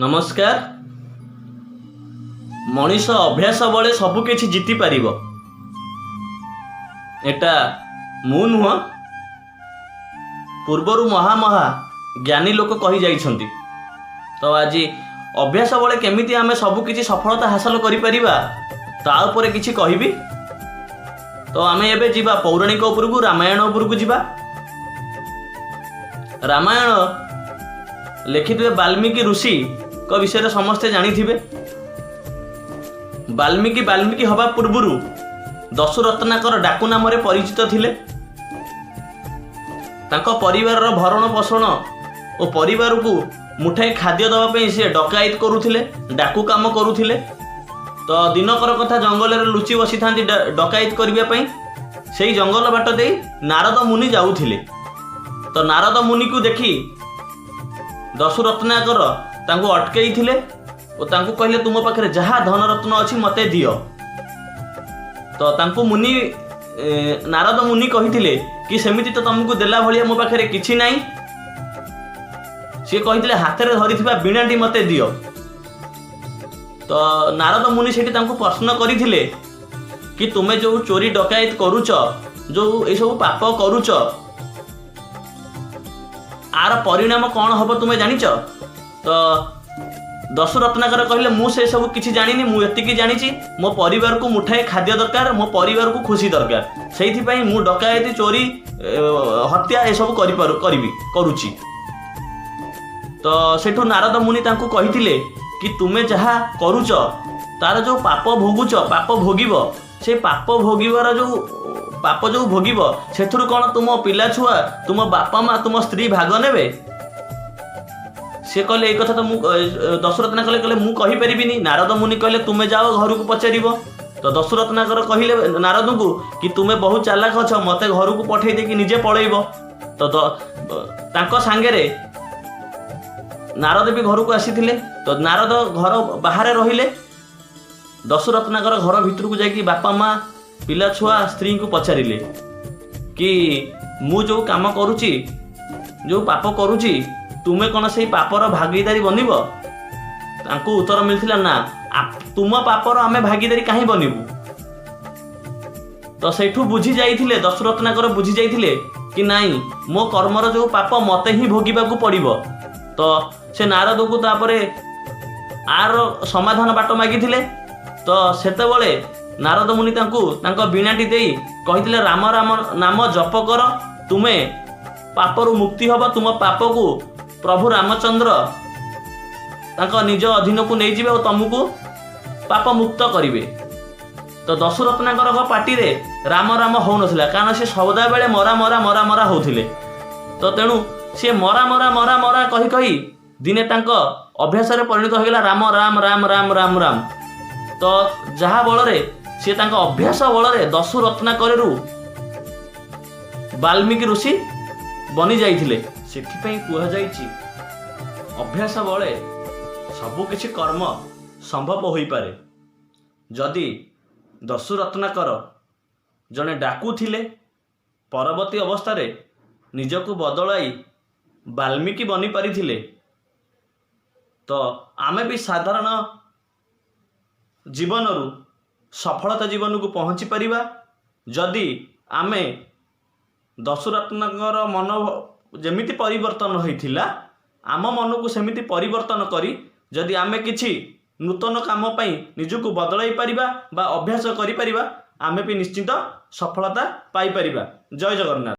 ନମସ୍କାର। ମଣିଷ ଅଭ୍ୟାସ ବଳେ ସବୁ କିଛି ଜିତି ପାରିବ। ଏଟା ମୁଁ ନୁହଁ, ପୂର୍ବରୁ ମହା ମହା ଜ୍ଞାନୀ ଲୋକ କହି ଯାଇଛନ୍ତି। ତ ଆଜି ଅଭ୍ୟାସ ବଳେ କେମିତି ଆମେ ସବୁ କିଛି ସଫଳତା ହାସଲ କରିପାରିବା, ତା ଉପରେ କିଛି କହିବି। ତ ଆମେ ଏବେ ଯିବା ପୌରାଣିକ ଉପରକୁ, ରାମାୟଣ ଉପରକୁ ଯିବା। ରାମାୟଣ ଲେଖିଥିବା ବାଲ୍ମୀକି ଋଷିଙ୍କ ବିଷୟରେ ସମସ୍ତେ ଜାଣିଥିବେ। ବାଲ୍ମୀକି ବାଲ୍ମୀକି ହେବା ପୂର୍ବରୁ ଦସ୍ୟୁରତ୍ନାକର ଡାକୁ ନାମରେ ପରିଚିତ ଥିଲେ। ତାଙ୍କ ପରିବାରର ଭରଣ ପୋଷଣ ଓ ପରିବାରକୁ ମୁଠାଏ ଖାଦ୍ୟ ଦେବା ପାଇଁ ସେ ଡକାୟତ କରୁଥିଲେ, ଡାକୁ କାମ କରୁଥିଲେ। ତ ଦିନକର କଥା, ଜଙ୍ଗଲରେ ଲୁଚି ବସିଥାନ୍ତି ଡକାୟତ କରିବା ପାଇଁ। ସେଇ ଜଙ୍ଗଲ ବାଟ ଦେଇ ନାରଦ ମୁନି ଯାଉଥିଲେ। ତ ନାରଦ ମୁନିକୁ ଦେଖି ଦସ୍ୟୁରତ୍ନାକର ତାଙ୍କୁ ଅଟକେଇଥିଲେ ଓ ତାଙ୍କୁ କହିଲେ, "ତୁମ ପାଖରେ ଯାହା ଧନରତ୍ନ ଅଛି, ମୋତେ ଦିଅ।" ତ ତାଙ୍କୁ ନାରଦ ମୁନି କହିଥିଲେ କି ସେମିତି ତ ତମକୁ ଦେଲା ଭଳିଆ ମୋ ପାଖରେ କିଛି ନାହିଁ। ସିଏ କହିଥିଲେ, "ହାତରେ ଧରିଥିବା ବୀଣାଟି ମୋତେ ଦିଅ।" ତ ନାରଦ ମୁନି ସେଠି ତାଙ୍କୁ ପ୍ରଶ୍ନ କରିଥିଲେ କି ତୁମେ ଯୋଉ ଚୋରି ଡକାୟତ କରୁଛ, ଯୋଉ ଏସବୁ ପାପ କରୁଛ, ଆର ପରିଣାମ କ'ଣ ହବ ତୁମେ ଜାଣିଛ? ତ ଦସ୍ୟୁରତ୍ନାକର କହିଲେ, "ମୁଁ ସେ ସବୁ କିଛି ଜାଣିନି। ମୁଁ ଏତିକି ଜାଣିଛି, ମୋ ପରିବାରକୁ ମୁଠାଏ ଖାଦ୍ୟ ଦରକାର, ମୋ ପରିବାରକୁ ଖୁସି ଦରକାର। ସେଇଥିପାଇଁ ମୁଁ ଡକାୟତି, ଚୋରି, ହତ୍ୟା ଏସବୁ କରିପାରୁ କରିବି କରୁଛି।" ତ ସେଠୁ ନାରଦ ମୁନି ତାଙ୍କୁ କହିଥିଲେ କି ତୁମେ ଯାହା କରୁଛ, ତାର ଯୋଉ ପାପ ଭୋଗୁଛ, ପାପ ଭୋଗିବ, ସେ ପାପ ଭୋଗିବାର ଯୋଉ ପାପ ଯୋଉ ଭୋଗିବ, ସେଥିରୁ କ'ଣ ତୁମ ପିଲା ଛୁଆ, ତୁମ ବାପା ମା, ତୁମ ସ୍ତ୍ରୀ ଭାଗ ନେବେ? ସିଏ କହିଲେ, ଏଇ କଥା ତ ମୁଁ ଦସ୍ୟୁରତ୍ନା କହିଲେ, "ମୁଁ କହିପାରିବିନି।" ନାରଦ ମୁନି କହିଲେ, "ତୁମେ ଯାଅ, ଘରକୁ ପଚାରିବ।" ତ ଦସ୍ୟୁରତ୍ନାକର କହିଲେ ନାରଦଙ୍କୁ କି ତୁମେ ବହୁତ ଚାଲାକ ଅଛ, ମୋତେ ଘରକୁ ପଠେଇ ଦେଇକି ନିଜେ ପଳେଇବ। ତ ତାଙ୍କ ସାଙ୍ଗରେ ନାରଦ ବି ଘରକୁ ଆସିଥିଲେ। ତ ନାରଦ ଘର ବାହାରେ ରହିଲେ। ଦସ୍ୟୁରତ୍ନାକର ଘର ଭିତରକୁ ଯାଇକି ବାପା ମା, ପିଲା ଛୁଆ, ସ୍ତ୍ରୀଙ୍କୁ ପଚାରିଲେ କି ମୁଁ ଯୋଉ କାମ କରୁଛି, ଯୋଉ ପାପ କରୁଛି, ତୁମେ କ'ଣ ସେଇ ପାପର ଭାଗିଦାରୀ ବନିବ? ତାଙ୍କୁ ଉତ୍ତର ମିଳିଥିଲା, "ନା, ତୁମ ପାପର ଆମେ ଭାଗିଦାରୀ କାହିଁ ବନିବୁ?" ତ ସେଇଠୁ ବୁଝି ଯାଇଥିଲେ, ଦସ୍ୟୁରତ୍ନାକର ବୁଝି ଯାଇଥିଲେ କି ନାଇଁ, ମୋ କର୍ମର ଯୋଉ ପାପ ମତେ ହିଁ ଭୋଗିବାକୁ ପଡ଼ିବ। ତ ସେ ନାରଦକୁ ତାପରେ ଆର ସମାଧାନ ବାଟ ମାଗିଥିଲେ। ତ ସେତେବେଳେ ନାରଦ ମୁନି ତାଙ୍କୁ ତାଙ୍କ ବୀଣାଟି ଦେଇ କହିଥିଲେ, "ରାମ ରାମ ନାମ ଜପ କର, ତୁମେ ପାପରୁ ମୁକ୍ତି ହବ। ତୁମ ପାପକୁ ପ୍ରଭୁ ରାମଚନ୍ଦ୍ର ତାଙ୍କ ନିଜ ଅଧୀନକୁ ନେଇଯିବେ ଓ ତମକୁ ପାପ ମୁକ୍ତ କରିବେ।" ତ ଦସ୍ୟୁରତ୍ନାକରଙ୍କ ପାଟିରେ ରାମ ରାମ ହଉନଥିଲା, କାରଣ ସେ ସଦାବେଳେ ମରା ମରା ମରା ମରା ହଉଥିଲେ। ତ ତେଣୁ ସିଏ ମରା ମରା ମରା ମରା କହି କହି ଦିନେ ତାଙ୍କ ଅଭ୍ୟାସରେ ପରିଣତ ହୋଇଗଲା ରାମ ରାମ ରାମ ରାମ ରାମ ରାମ। ତ ଯାହା ବଳରେ ସିଏ ତାଙ୍କ ଅଭ୍ୟାସ ବଳରେ ଦସ୍ୟୁରତ୍ନାକରରୁ ବାଲ୍ମୀକି ଋଷି ବନି ଯାଇଥିଲେ। ସେଥିପାଇଁ କୁହାଯାଇଛି, ଅଭ୍ୟାସ ବଳେ ସବୁ କିଛି କର୍ମ ସମ୍ଭବ ହୋଇପାରେ। ଯଦି ଦସ୍ୟୁରତ୍ନାକର ଜଣେ ଡାକୁ ଥିଲେ, ପରବର୍ତ୍ତୀ ଅବସ୍ଥାରେ ନିଜକୁ ବଦଳାଇ ବାଲ୍ମୀକି ବନିପାରିଥିଲେ, ତ ଆମେ ବି ସାଧାରଣ ଜୀବନରୁ ସଫଳତା ଜୀବନକୁ ପହଞ୍ଚି ପାରିବା, ଯଦି ଆମେ ଦସ୍ୟୁରତ୍ନାକର ମନ ଯେମିତି ପରିବର୍ତ୍ତନ ହୋଇଥିଲା, ଆମ ମନକୁ ସେମିତି ପରିବର୍ତ୍ତନ କରି ଯଦି ଆମେ କିଛି ନୂତନ କାମ ପାଇଁ ନିଜକୁ ବଦଳାଇ ପାରିବା ବା ଅଭ୍ୟାସ କରିପାରିବା, ଆମେ ବି ନିଶ୍ଚିତ ସଫଳତା ପାଇପାରିବା। ଜୟ ଜଗନ୍ନାଥ।